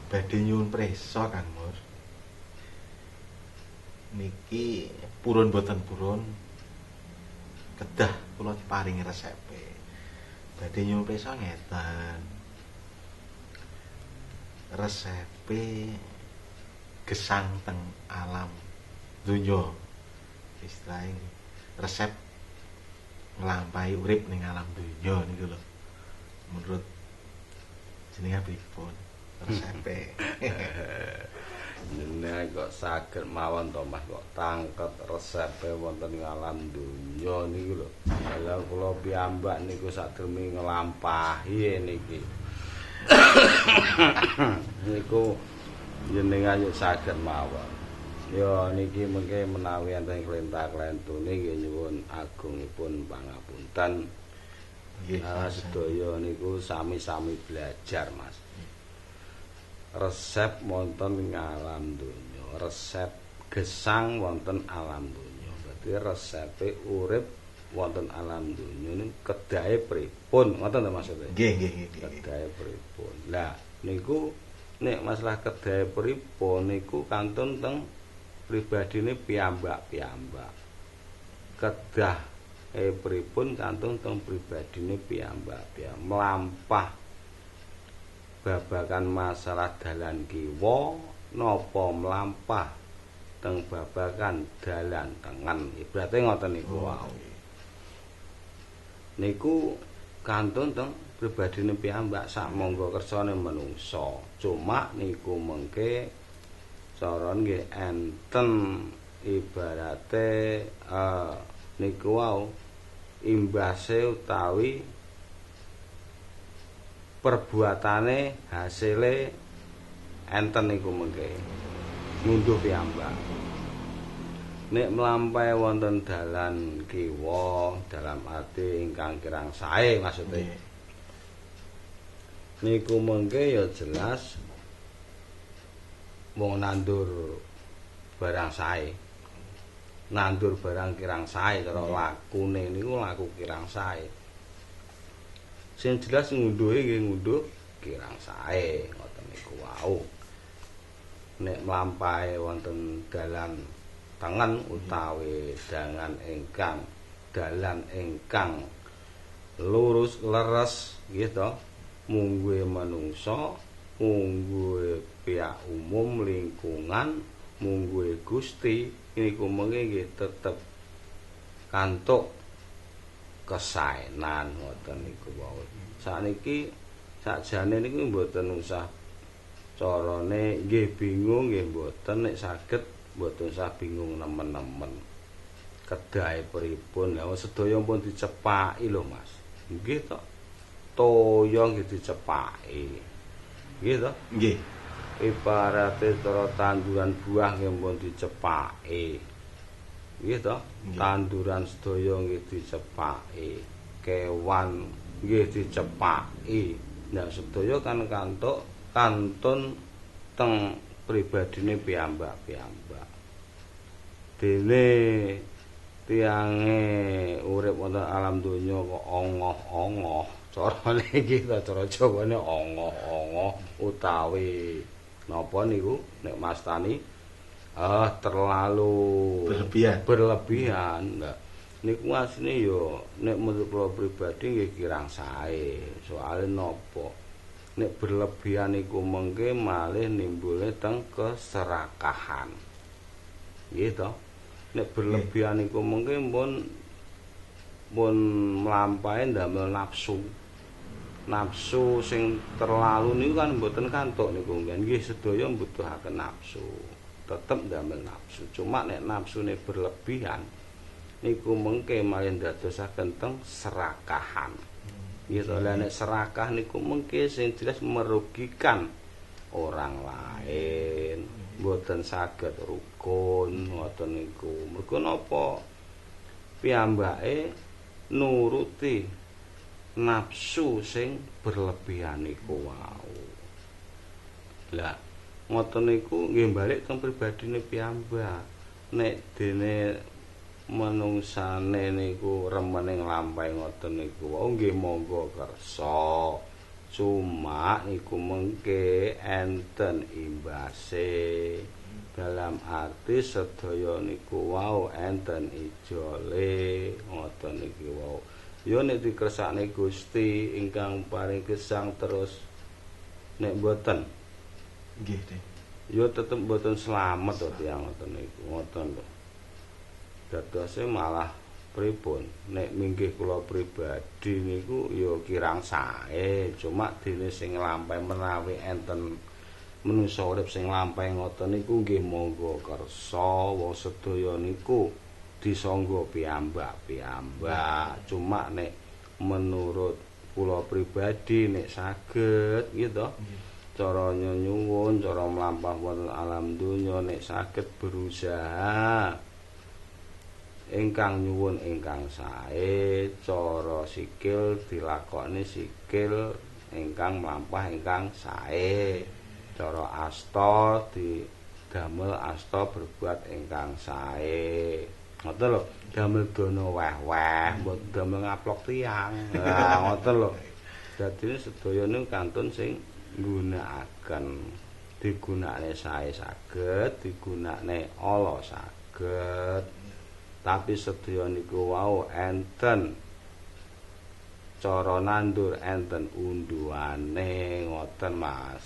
Badhe nyuwun prisa, Kang Mur. Niki purun boten purun kedah kula diparingi resepe. Badhe nyuwun prisa ngeten. Resepe gesang teng alam donya. Istilahnya resep nglampahi urip ning alam donya niku lho. Menurut jenengan pripun resepe? Jenengan kok saged mawon to, Mas, kok tangket resepe wonten ing alam donya niku lho. Lah kula piyambak niku sadurunge nglampahi niki. Niku jenengan yo saged mawon. Ya niki mengke menawi enten klenta-klentune nggih nyuwun agungipun pangapunten. Nggih, sedaya niku sami-sami belajar, Mas. Resep wonten ing alam donya, resep gesang wonten alam donya. Berarti resepe urip wonten alam donya niku kedahe pripun? Ngoten to maksudnya? Nggih, nggih, nggih. Kedahe pripun? Lah niku nek masalah kedahe pripun niku kantun teng pribadine piyambak-piyambak. Kedah pripun kantun teng pribadine piyambak-piyambak. Mlampah babagan masalah dalan kiwa napa mlampah teng babagan dalan tengen. Ibarate ngoten niku wau. Niku kantun teng pribadine piyambak sak monggo kersane menungsa. Cuma niku mengke cara nggih enten ibarate niku wau imbase utawi perbuatane hasile enten niku mengke ngunduh piyambak. Nek mlampahi wonten dalan kiwa dalam arti ingkang kirang sae maksude. Niku mengke ya jelas wong nandur barang sae. Nandur barang kirang sae cara lakune niku laku kirang sae. Sing jelas ngunduhe nggih ngunduh kirang sae ngoten niku wau. Nek mlampahe wonten dalan tengen utawi dangan ingkang dalan ingkang lurus leres nggih to, mungguhe manungsa, mungguhe pihak umum lingkungan, mungguhe Gusti niku mengke nggih tetep kantuk kesaenan ngoten niku wau. Sakniki sakjane niku mboten usah carane nggih bingung nggih mboten, nek saged mboten usah bingung nemen-nemen. Kedahe pripun? Lah sedaya pun dicepaki lho, Mas. Nggih to. Toya nggih dicepaki. Nggih to? Nggih. Ibarate cara tanduran buah nggih pun dicepaki. Nggih to? Tanduran sedaya nggih dicepaki. Kewan nggih dicepaki. Nah sedaya kan kantuk kantun teng pribadine piyambak-piyambak. Dene tiange urip wonten alam donya kok ongoh-ongoh. Carane iki ta cara Jawane ongoh-ongoh utawi napa niku nek mastani terlalu berlebihan. Berlebihan. Lah niku asline ya nek menurut kula pribadi nggih kirang sae. Soale napa? Nek berlebihan niku mengke malih nimbule teng keserakahan. Nggih to? Nek berlebihan niku mengke pun mlampahi ndamel nafsu. Nafsu sing terlalu niku kan mboten kantuk niku nggih sedaya mbutuhaken nafsu. Tetep ndamel nafsu. Cuma nek nafsune berlebihan niku mengke malih ndadosaken teng serakahan. Gitu. Lah nek serakah niku mengke sing jelas merugikan orang lain, mboten saged rukun ngoten niku. Mergo napa? Piyambake nuruti nafsu sing berlebihan niku wau. Lah ngoten niku nggih balik teng pribadine piyambak. Nek dene menungsane niku remene nglampahi ngoten niku wau nggih monggo kersa. Cuma iku mengke enten imbase. Dalam arti sedaya niku wau enten ijole ngoten niki wau. Ya nek dikersakne Gusti ingkang paring gesang terus nek mboten nggih, Dek. Ya tetep mboten slamet to tiyang ngoten niku, ngoten lho. Dadose malah pripun? Nek minggih kula pribadi niku ya kirang sae, cuma dene sing nglampahi menawi enten manusa urip sing nglampahi ngoten niku nggih monggo kersa, wong sedaya niku disangga piyambak-piyambak. Cuma nek menurut kula pribadi nek saged gitu, cara nyuwun, cara mlampah wonten alam donya nek saged berusaha ingkang nyuwun ingkang sae, cara sikil dilakoni sikil ingkang mlampah ingkang sae, cara asta didamel asta berbuat ingkang sae. Ngoten lho, damel dana weh-weh, mboten damel ngaplok tiyang. Lah ngoten lho. Dadine sedaya niku kantun sing nggunakaken, digunakne sae saged, digunakne ala saged. Tapi sedaya niku wau enten cara nandur, enten unduhane ngoten, Mas.